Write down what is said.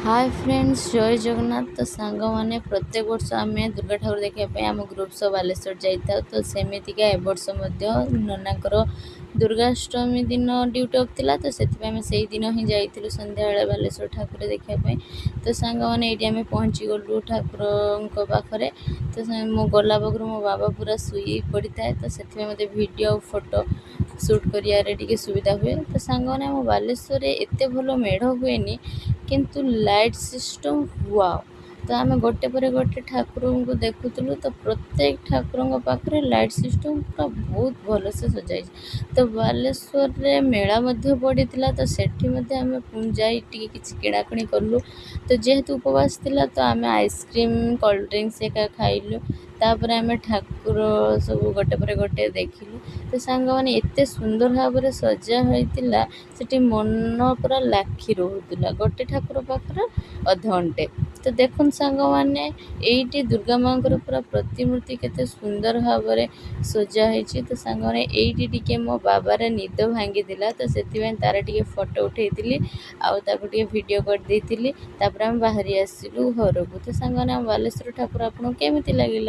ହାଏ friends, ଜୟ ଜଗନ୍ନାଥ। ତ ସାଙ୍ଗମାନେ, ପ୍ରତ୍ୟେକ ବର୍ଷ ଆମେ ଦୁର୍ଗା ଠାକୁର ଦେଖିବା ପାଇଁ ଆମ ଗ୍ରୁପ୍ ସହ ବାଲେଶ୍ୱର ଯାଇଥାଉ। ତ ସେମିତିକା ଏ ବର୍ଷ ମଧ୍ୟ ନନାଙ୍କର ଦୁର୍ଗାଷ୍ଟମୀ ଦିନ ଡ୍ୟୁଟି ଅଫ୍ ଥିଲା, ତ ସେଥିପାଇଁ ଆମେ ସେଇଦିନ ହିଁ ଯାଇଥିଲୁ ସନ୍ଧ୍ୟାବେଳେ ବାଲେଶ୍ୱର ଠାକୁର ଦେଖିବା ପାଇଁ। ତ ସାଙ୍ଗମାନେ, ଏଇଠି ଆମେ ପହଞ୍ଚିଗଲୁ ଠାକୁରଙ୍କ ପାଖରେ। ତ ମୁଁ ଗଲା ପାଖରୁ ମୋ ବାବା ପୁରା ଶୋଇ ପଡ଼ିଥାଏ, ତ ସେଥିପାଇଁ ମୋତେ ଭିଡ଼ିଓ ଆଉ ଫଟୋ ସୁଟ୍ କରିବାରେ ଟିକେ ସୁବିଧା ହୁଏ। ତ ସାଙ୍ଗମାନେ, ଆମ ବାଲେଶ୍ୱରରେ ଏତେ ଭଲ ମେଢ଼ ହୁଏନି, କିନ୍ତୁ ଲାଇଟ୍ ସିଷ୍ଟମ୍ ୱାଓ। ତ ଆମେ ଗୋଟେ ପରେ ଗୋଟେ ଠାକୁରଙ୍କୁ ଦେଖୁଥିଲୁ, ତ ପ୍ରତ୍ୟେକ ଠାକୁରଙ୍କ ପାଖରେ ଲାଇଟ୍ ସିଷ୍ଟମ୍ ପୁରା ବହୁତ ଭଲସେ ସଜାଇଛି। ତ ବାଲେଶ୍ୱରରେ ମେଳା ମଧ୍ୟ ପଡ଼ିଥିଲା, ତ ସେଠି ମଧ୍ୟ ଆମେ ଯାଇ ଟିକେ କିଛି କିଣାକିଣି କଲୁ। ତ ଯେହେତୁ ଉପବାସ ଥିଲା, ତ ଆମେ ଆଇସ୍କ୍ରିମ୍, କୋଲ୍ଡ ଡ୍ରିଙ୍କସ୍ ଏକା ଖାଇଲୁ। ତାପରେ ଆମେ ଠାକୁର ସବୁ ଗୋଟେ ପରେ ଗୋଟେ ଦେଖିଲୁ। ତ ସାଙ୍ଗମାନେ, ଏତେ ସୁନ୍ଦର ଭାବରେ ସଜା ହୋଇଥିଲା ସେଠି, ମନ ପୁରା ଲାଖି ରହୁଥିଲା ଗୋଟେ ଠାକୁର ପାଖରେ ଅଧଘଣ୍ଟେ। ତ ଦେଖନ୍ତୁ ସାଙ୍ଗମାନେ, ଏଇଠି ଦୁର୍ଗା ମାଆଙ୍କର ପୁରା ପ୍ରତିମୂର୍ତ୍ତି କେତେ ସୁନ୍ଦର ଭାବରେ ସଜା ହେଇଛି। ତ ସାଙ୍ଗମାନେ, ଏଇଠି ଟିକେ ମୋ ବାବାର ନିଦ ଭାଙ୍ଗିଥିଲା, ତ ସେଥିପାଇଁ ତାର ଟିକେ ଫଟୋ ଉଠେଇଥିଲି ଆଉ ତାକୁ ଟିକେ ଭିଡ଼ିଓ କରିଦେଇଥିଲି। ତାପରେ ଆମେ ବାହାରି ଆସିଲୁ ଘରକୁ। ତ ସାଙ୍ଗମାନେ, ଆମ ବାଲେଶ୍ୱର ଠାକୁର ଆପଣଙ୍କୁ କେମିତି ଲାଗିଲା?